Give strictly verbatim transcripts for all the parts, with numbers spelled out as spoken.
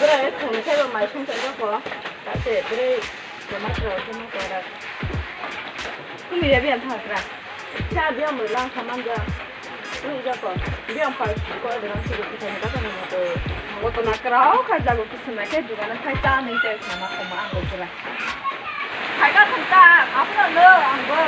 Thongni khe bo mai song tong kha ko. Tate bre tomato tomato ra. Kumi ya biyan thang kra. Cha biyan mo lang kha man ja. Kumi ja ko. Biyan pa ko de nang si ko thai ka na mo to. Mo to na kra o kha ja ko kisu na khe dukan khai ta ni te na ma ko ma ko kra. Khai ka thang ta, abo no ang bo.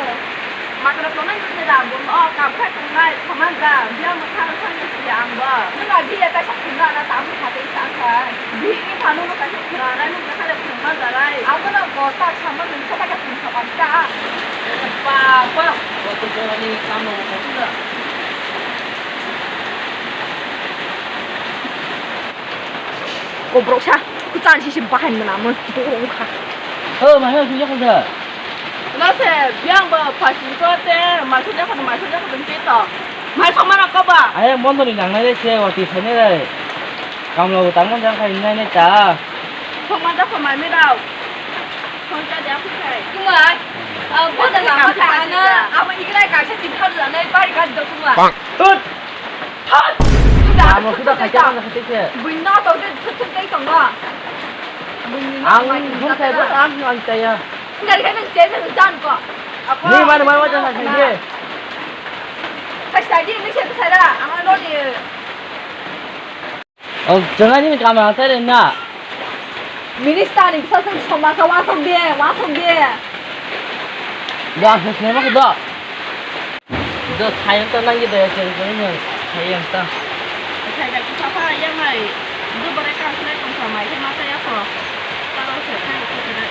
Makra tongnai ni da bo no kam khai tongnai kha man ja. Biyan mo kha kha ni ya ang bo. Nung a biya ka sa thang na ta mo kha te sa kha. Bihikni phano no kaisa khwnanai, nukjakha le khwna manjalai. Abono bo ta sama nung khe ta khe khwna sapan ta. Ba, ba, bo to boroni kamo bo khwna. Kobrok sa, kuchan sisi bahai mwnamwi, borok wngkha. Ho, mai ho, sujak kha. Lase, biang bo phasi ko te, mai sujak kha, mai sujak kha, tei to. Mai somara ko ba? Ayang bondoni nangnai le se, wati sainai le. Kamla bo tangma jang khai nai nai ta. Sokma da ko mai mi rao. Sokma da ko khai. Kumar, ah, boda lama khai ana, abo ikrai kaisa tin thar janai pari ka do kumar. Tut. Tut. Amo sudah khai jang khai te. Buino to de thut thut dei tong ba. Ang bung khai bo ang ang chaya. Ngar khai nang chen nang jan ko. Ni mana mana wajah khai ye. Khai sai di ni chen sai da. Ang lo ni. Oh, jangan ini kamera saya na. Minister ni bisa sing soma ka wasong de, wasong de. Dah, saya sini mah dah. Dah, saya tak lagi dah ya, saya tak. Saya tak apa yang lain. Itu mereka sudah kong sama itu masa ya kok. Kalau saya kan itu tidak.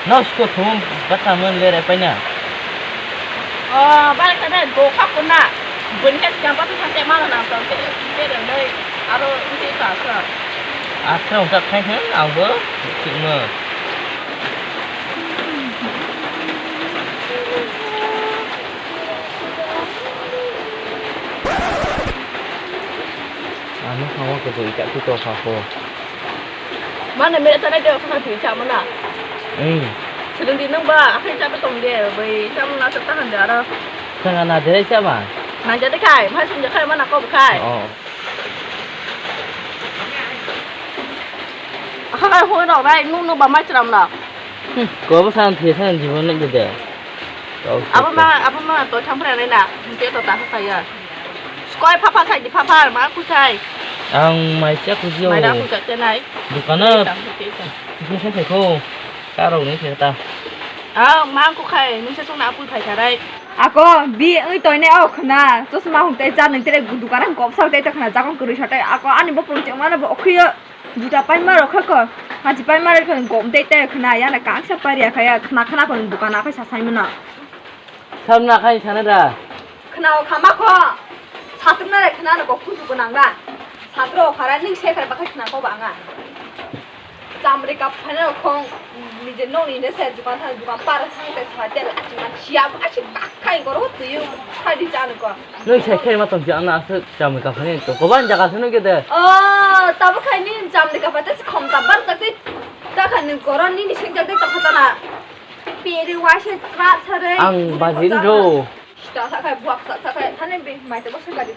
Nah, suka thum, kata men le repanya. O, bai kada go kha kuna. Bun khe siang pa thang te mano nang tong te, te dong dei. Aro nti ka sa. Asra ungkha khai khe ang bo thik no. Ano khawa ko doi ka tu to kha ko. Mana mere tara de kha tu cha mana. Hmm. Sedang di nang ba, akhir cha tong de, bai cha mana sa tahan de aro. Sanga na dere cha ma. Nang jadi kai, mai sung jakai mana ko kai. Oh. Akhai hoi rok rai, nung nung ba mai chram na. Hmm, ko bo san thie san jibon ni gede. Abo ma, abo ma to thang phra nai na, te to ta kha ya. Skoi pha pha sai di pha pha ma ku sai. Ang mai cha ku jio. Mai da ku cha te nai. Dukana. Tam ku te ta. Ku sai sai ko. Ka rok ni te ta. A ma ku khai, nung sa sung na apul phai sarai. Ako, bi oi toine o khna, chosma hung te cha nung tere dukana kop sa te to khna, jakon kwrwi sa te. Ako ani bo pung chengma no bo okhriyo. Juta paima rok kha ko, haji paima rok kha gom tei tei khna, yana kangsa paria kha ya, khna khna ko dukan akai sa sai mano. Samna khai sana da. Khna o khama ko, satrumna re khna no ko kuju ko nang da. Satro o khara ning se khara bakai khna ko ba nga. Chamri kap phana khong, nije no ni ne se dukan tha dukan par thang te sa te la dukan siap achi kai goro tuyu khai di chan ko. Nung sai khe ma tong si, ang aswk chamwi kaphani tong, koban jaga se nung khe de. O, tabo khai ni chamwi kapha te khom ta bar ta te, ta khai ni goron ni ni sing ta te ta khata na. Peri wa se tra sare. Ang bajin ro. Ta ta khai buak ta ta khai thane be mai te bo se gari.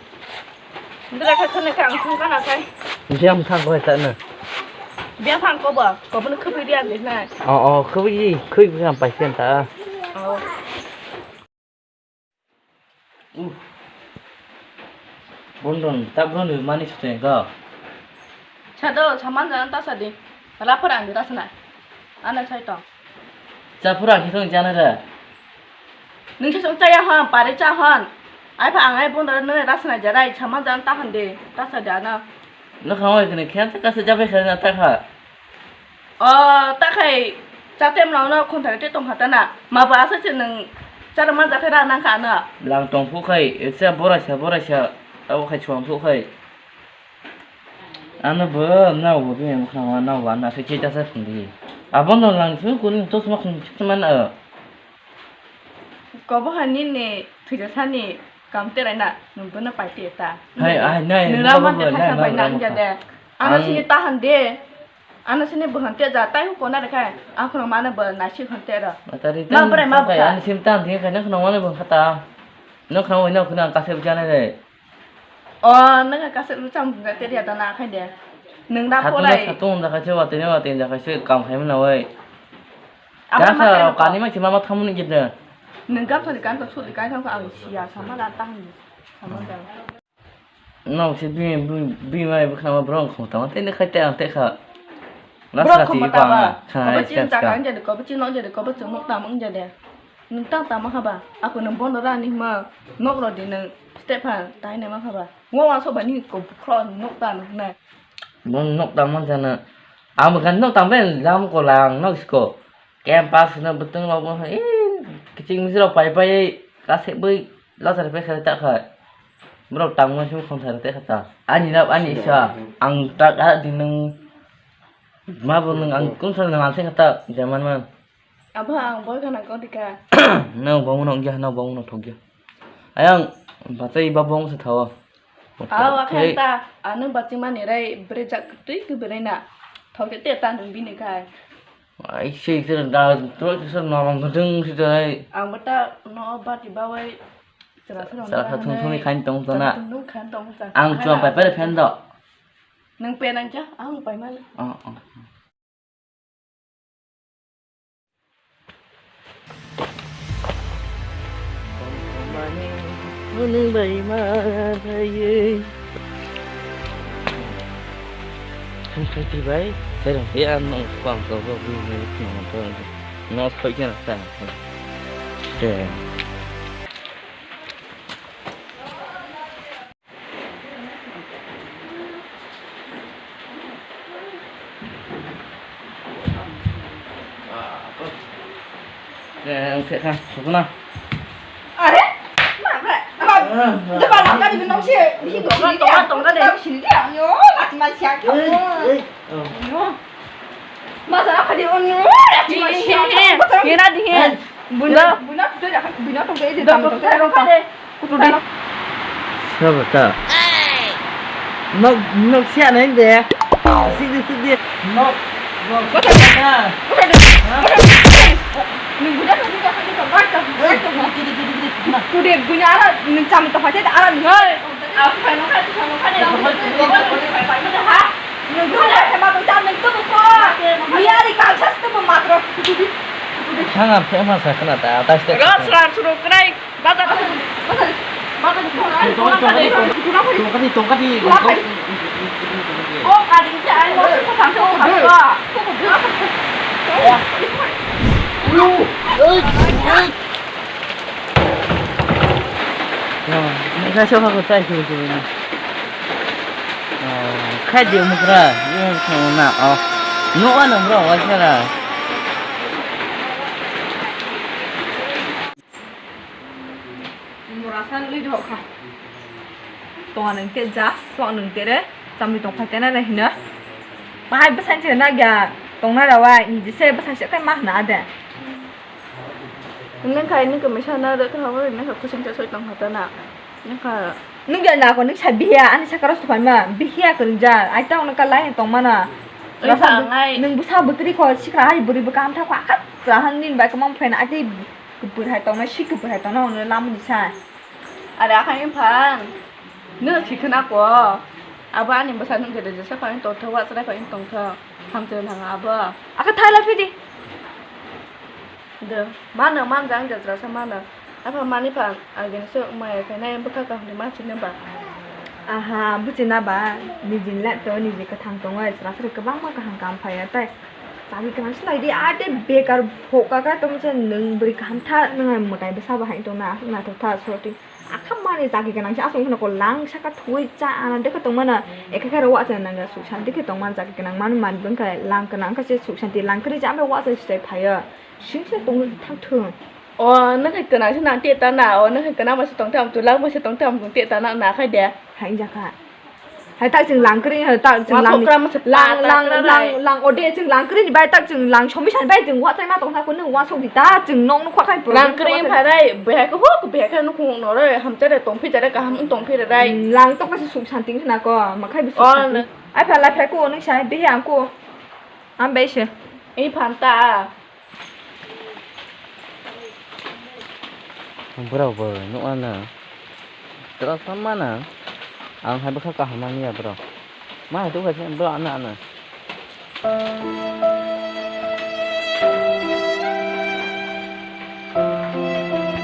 Ndra khai thane khai ang thung kana khai. Biam thang ko ta na. Biam thang ko ba, ko bun khubi ri ang de nai. O, o, khubi, khubi ang pai sen ta. O. Uh. Bondon, tak bondon mani suteng ka. Sado, saman jan ta sadi. Lapor ang dira sana. Ana sai to. Chapura ki tong jana ra. Nung se song chaya hon, pare cha hon. Ai pha ang ai bondon nung rasna jarai, saman jan ta hon de, ta sadi ana. Nung khawai kene khen ta kasa jabe khen ta kha. O, ta khai, chatem rok no khonthai te tong kha ta na. Ma ba sa se nwng chara ma ja khe ra nang kha na. Lang tong phu khai, esa boraisa, boraisa, abo khai chuang phu khai. Ano bo, nao bo, bini mokhnang ma nao ba, na se chita sa phung di. Abo no lang su, kuni to sma khung chit man a. Kobo ha nini thwija sani kam terai na, nwng bono pai te ta. Hai, ai, nai, nwng nai, rama nai, te nai, thaisa nai, bai nai, nang ja de. Ano ang sini tahan de. Ano sini bohan te ja, tai ko na de khai. Ang kono mane bo nai si hon te ro. Matari ma tan, brai ma kai, bwkha. Ano sim tan, thik khai, nwng kono mane bo khata. Nwng kono, nwng kono ang kasep jana de. O, nwng kasep lu cham ga te ria da na khai de. Nwng da polai. Satung da kaisa watwi na watwi da kaisa kam khai mano oi. Abo ma kani ma khe ma ma thamu ni git. Nwng gap thani kan to sudi kai thang ang siya sama da tang. Sama da. No se bi bi bi mai bwkha ma brong khong tama tei ne khai te ang te kha. Bro khoma taba. Kobo chin chaka ang jadi, kobo chin nok jadi, kobo chumuk tama ang jadi. Nwng tang tama haba. Ako nwng bondo rani ma nok rodi nwng step ha tai ne ma haba. Ngo wa so bani ko khro nok ta nwng na. Bon nok tama jana. Ang bwkha nok tama ben jam ko lang nok sko. Campus no bwtwng rok bo hai, eh, kiching miching rok pai pai kasek bwi laser pai kha ta kha. Borok tangma simi khong thai rok ta kha ta. Ani nap ani isa ang tak a di nwng ma bo nwng ang kung sa nwng ang se kha ta jaman man. Abo ang boi khana ko dika. No bo no gya no bo no thok gya. Ayang bachai ba bo sa thawa. Aw, akhe ta, ano bachimani rai brejak twi kwbwrwi na. Thok te ta nwng bini khai. Ai, se se da, to se norom thung se dai. Ang bata no bati bawai. Sala sala thung thung khain tong sana. Thung thung khain tong sana. Ang chuang pai pai phen do. Nwng pen ang cha, ang pai mal. Oh, oh. Nwng bai ma thaiwi. Thang thai ti bai, sai rong te an nong kwang ko ko bi ni no to. No khoi khe na ta. Te. Are? Ma, ma, ma, de ba lang gari binong se, bisi tonga, tonga, tonga de. Sindi ang yo, lati ma siak. Yo. Masa apa dia on? Hina di he. Bunda. Bunda tu dah, bunda tu dah. Dah tu dah. Kutu de. Sabo ta. Nok nok sia nai de. Sidi sidi. Nok nok. Kutu de. Kutu de. Nung bunda tu dah. Kutu de bunda ara nung cham tu pakai ara nung. Hei. Aku kan nak tu sama kan. Nung bunda sama tu cham nung tu tu. Biar ikan sas tu matro. Hangar famous hai khna ta, atai site. Ro sra sro krai, bazar. Tongkati, tongkati, tongkati. O kadi se ai mo ko sam ko. Yo, ei, ei. Yo, nang kaisa kha ko chai suru suru ni. Oh, khai di umukra, yo thang na, oh. No ano bro, wa sara. Mura san li dhok kha. Tonga nang te ja, tonga nang te re, chamli tong phai tena re hino. Bahai bwsai se na gya, tong na rawa, ni jise bwsai se kai ma hna ade. Nang khai nang kami sana re kha, nang kha kusing cha soi tong kha ta na. Nang kha. Nang gya na ko, nang sa biya, ani sa karos tu phai ma, biya ko nang ja, ai tong na ka lai tong ma na. Oi, rasa thangai. Nang bwsa bwtri ko, sikra hai bwrwi bwkam tha ko, akat sa han nin bai ko mang phai na, ai tei Kubur hai tongna, si kubur hai tongna hwnwi lamani sa. Are akhai wngphang, nwng si khna ko. Abo ani bwsa nwng gede jesa phai tongthok, wa chwrai phai tongthok. Hamchwra nang abo. Akha thaila phidi. De, mano manjak jatra sa mano. Apha mani phan, agin se maya khainai bwkha kaham ni mansi neba. Aha, buchina ba, nijin le to, niji kwthang tongo, chwra chwrwi kwbangma kaham kam phaiya tei. Chagwi kwrang se nai di, a tei bekar phok kaka tongmani se nwng bwrwi kaham tha, nwng mwtai bwsa bo hai tongna, naithok tha, soti. Akha mani chagwi kwrang se aswk phano ko lang saka thuwi cha, ana dekhe tongmano, ekhe khe ro wacha nangya suk santi khe tongmani chagwi kwrang mani mani bwkha lang kwrang khe se suk santi lang kwrwi cha, amai wacha se phaiya, singsa tongwi thang thung. O, nokhe kwnang se nang tei ta na, o, nokhe kwnang bai se tong tei, twi lang bai se tong tei, tei ta na, na khai de. Hai wngjakha. Hai tak chwng lang kwrwi, hai tak chwng lang, lang, lang, lang, o de chwng lang kwrwi ni bai tak chwng lang somi sani bai chwng wa chai ma tong kha, kunu wa sok di ta, chwng nok nuk kha khai lang kwrwi problem phai rai, behai ko hok, behai khe nuk nuk no rai, hamchai rai tong phi chai rai, kaham wng tong phi rai. Hmm, lang tok kha se suk santi wngkha na ko, ma khai bi suk santi. Ai pha lai phai ko, nung sai, behai ang ko. Am bai se. Ei phan ta. Borok bo nukmano. Twla tongmano. Ang hai bwkha kaham manya borok. Ma hai tu khai se bro, ano, ano.